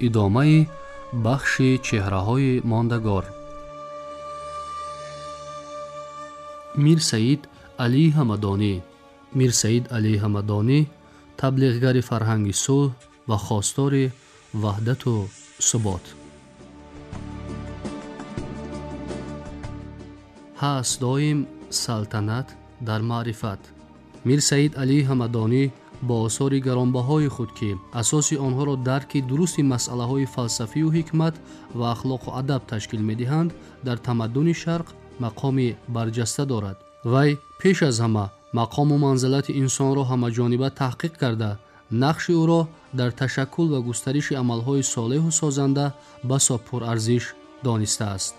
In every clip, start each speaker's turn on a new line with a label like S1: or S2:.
S1: Идомаи бахши чеҳраҳои мондагор. Мир Саид Алии Ҳамадонӣ. Мир Саид Алии Ҳамадонӣ таблиғгари фарҳанги сулҳ ва хостори ваҳдату субот. Ҳаст доим салтанат дар маърифат. Мир Саид Алии Ҳамадонӣ бо осори гаронбаҳои худ, ки асоси онҳоро дарки дурусти масъалаҳои фалсафию ҳикмат ва ахлоқу адаб ташкил медиҳанд, дар тамаддуни шарқ мақоми барҷаста дорад. Вай пеш аз ҳама мақому манзилати инсонро ҳамаҷониба таҳқиқ карда, нақши ӯро дар ташаккул ва густариши амалҳои солеҳу созанда басо пурарзиш донистааст.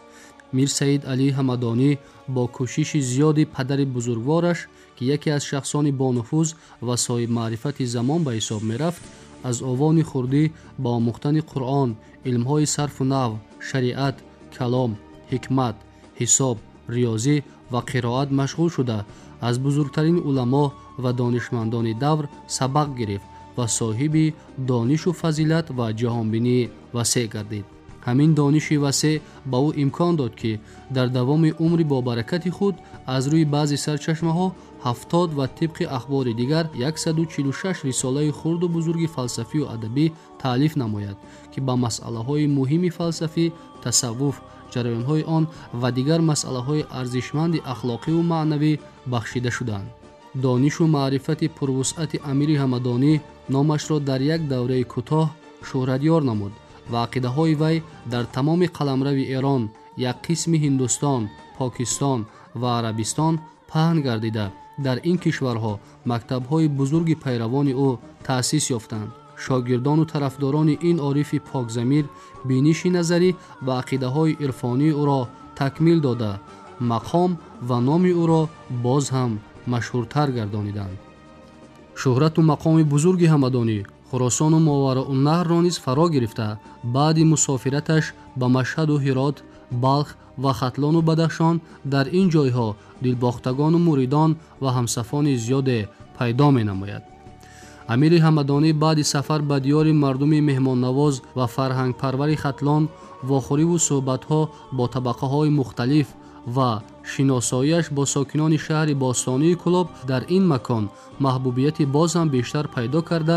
S1: Мир Саид Алии Ҳамадонӣ бо кӯшиши зиёди падари бузургвораш, ки яке аз шахсони бонуфуз ва соҳибмаърифати замон ба ҳисоб мерафт, аз овони хурдӣ ба омӯхтани Қуръон, илмҳои сарфу нав, шариат, калом, ҳикмат, ҳисоб, риёзӣ ва қироат машғул шуда, аз бузургтарин уламо ва донишмандони давр сабақ гирифт ва соҳиби донишу фазилат ва ҷаҳонбинӣ васеъ гардид. Ҳамин дониши васеъ ба ӯ имкон дод, ки дар давоми умри бобаракати худ аз рӯи баъзе сарчашмаҳо 70 ва тибқи ахбори дигар 146 рисолаи хурду бузурги фалсафию адабӣ таълиф намояд, ки ба масъалаҳои муҳими фалсафӣ, тасаввуф, ҷараёнҳои он ва дигар масъалаҳои арзишманди ахлоқиву маънавӣ бахшида шуданд. Донишу маърифати пурвусъати Амири Ҳамадонӣ номашро дар як давраи кӯтоҳ шӯҳратёр намуд ва ақидаҳои вай дар тамоми қаламрави Эрон, як қисми Ҳиндустон, Покистон ва Арабистон паҳн гардида, дар ин кишварҳо мактабҳои бузурги пайравони ӯ таъсис ёфтанд. Шогирдону тарафдорони ин орифи покзамир биниши назарӣ ва ақидаҳои ирфонии ӯро такмил дода, мақом ва номи ӯро боз ҳам машҳуртар гардониданд. Шӯҳрату мақоми бузурги Ҳамадонӣ Хуросону Мовароуннаҳрро низ фаро гирифта, баъди мусофираташ ба Машҳаду Ҳирот, Балх ва Хатлону Бадахшон дар ин ҷойҳо дилбохтагону муридон ва ҳамсафони зиёде пайдо менамояд. Амири Ҳамадонӣ баъди сафар ба диёри мардуми меҳмоннавоз ва фарҳангпарвари Хатлон, вохӯриву суҳбатҳо бо табақаҳои мухталиф ва шиносоиаш бо сокинони шаҳри бостонии Кулоб дар ин макон маҳбубияти боз ҳам бештар пайдо карда,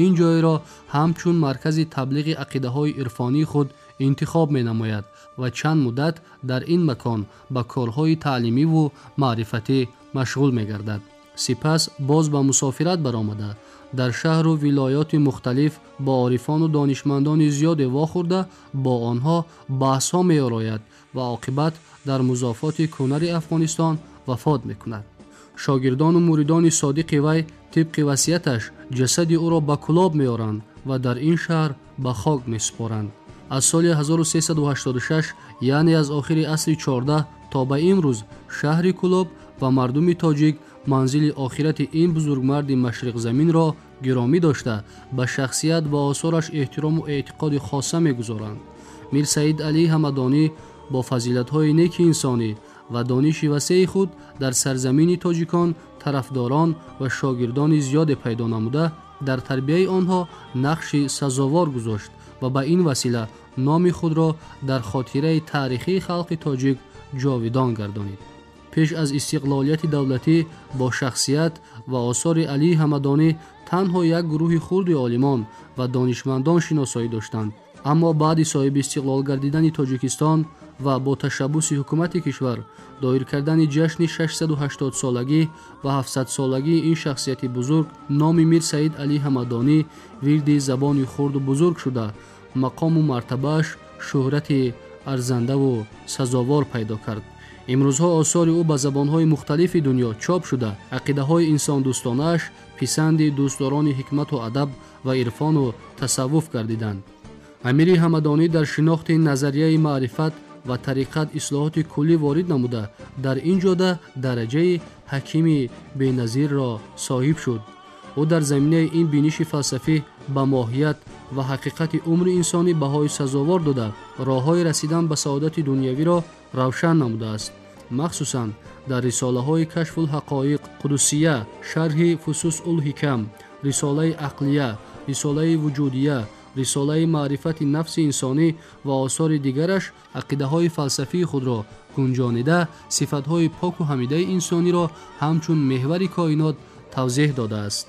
S1: ин ҷойро ҳамчун маркази таблиғи ақидаҳои ирфонии худ интихоб менамояд ва чанд муддат дар ин макон ба корҳои таълимиву маърифатӣ машғул мегардад. Сипас боз ба мусофират баромада, дар шаҳру вилоёти мухталиф бо орифону донишмандони зиёде вохӯрда, бо онҳо баҳсҳо меорояд ва оқибат дар музофоти кунари Афғонистон вафот мекунад. Шогирдону муридони содиқи вай тибқи васияташ ҷасади ӯро ба Кулоб меоранд ва дар ин шаҳр ба хок месупоранд. Аз соли 1386, яъне аз охири асри 14 то ба имрӯз, шаҳри Кулоб ва мардуми тоҷик манзили охирати ин бузургмарди машриқзаминро гиромӣ дошта, ба шахсият ва осораш эҳтирому эътиқоди хоса мегузоранд. Мир Саид Алии Ҳамадонӣ бо фазилатҳои неки инсонӣ ва дониши васеи худ дар сарзамини тоҷикон тарафдорон ва шогирдони зиёде пайдо намуда, дар тарбияи онҳо нақши сазовор гузошт ва ба ин васила номи худро дар хотираи таърихии халқи тоҷик ҷовидон гардонид. Пеш аз истиқлолияти давлатӣ бо шахсият ва осори Алии Ҳамадонӣ танҳо як гурӯҳи хурди олимон ва донишмандон шиносоӣ доштанд. Аммо баъди соҳиби истиқлол гардидани Тоҷикистон ва бо ташаббуси ҳукумати кишвар доир кардани ҷашни 680-солагӣ ва 700-солагии ин шахсияти бузург, номи Мир Саид Алии Ҳамадонӣ вирди забони хурду бузург шуда, мақому мартабааш шӯҳрати арзандаву сазовор пайдо кард. Имрӯзҳо осори ӯ ба забонҳои мухталифи дунё чоп шуда, ақидаҳои инсондӯстонааш писанди дӯстдорони ҳикмату адаб ва ирфону тасаввуф гардиданд. Амири Ҳамадонӣ дар шинохти назарияи маърифат ва тариқат ислоҳоти куллӣ ворид намуда, дар ин ҷода дараҷаи ҳакими беназирро соҳиб шуд. Ӯ дар заминаи ин биниши фалсафӣ ба моҳият ва ҳақиқати умри инсонӣ баҳои сазовор дода, роҳҳои расидан ба саодати дунявиро равшан намудааст. Махсусан дар рисолаҳои Кашфулҳақоиқ, Қудусия, Шарҳи Фусусулҳикам, Рисолаи Ақлия, Рисолаи Вуҷудия Рисолаи маърифати нафси инсонӣ ва осори дигараш ақидаҳои фалсафии худро гунҷонида, сифатҳои поку ҳамидаи инсониро ҳамчун меҳвари коинот тавзеҳ додааст.